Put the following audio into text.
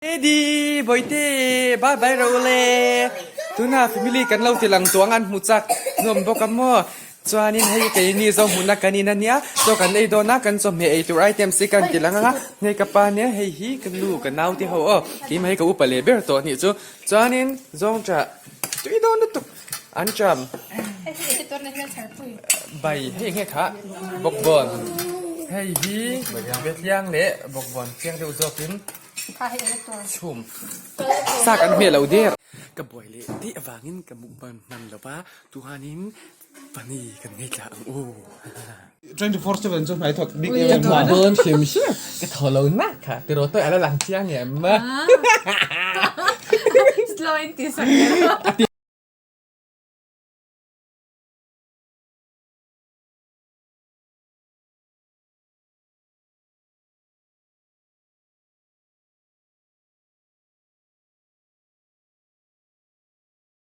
Daddy, Bawihte, bye bye ro le. Tuna family kan lo ti lang tuang an hmu chak nuam bawk a maw. Chuanin hei keini zo hmunna kan in ania, chaw kan ei dawn a, kan chawhmeh ei tur items hi kan ti lang anga, hei ka pa nia hei hi ka nu ka nau te ho aw, keimah hi ka upa leh ber tawh anih chu. Chuanin zawngṭah tui dawn lutuk an ṭam. Bai hei nge kha bawkbawn hei hi betliang leh bawkbawn chiang deuh zawkin. Chhum sa kan hmeh lo der. Ka buai leh tih avangin ka mukbang hman lo va, tuhanin pani kan ngei tla ang u. 24/7 chu hnai thawt bik em em a. Dawn hrim hrim ka thaw lo nak kha tiraw tawih a la lang chiang em. Slow in ti sak.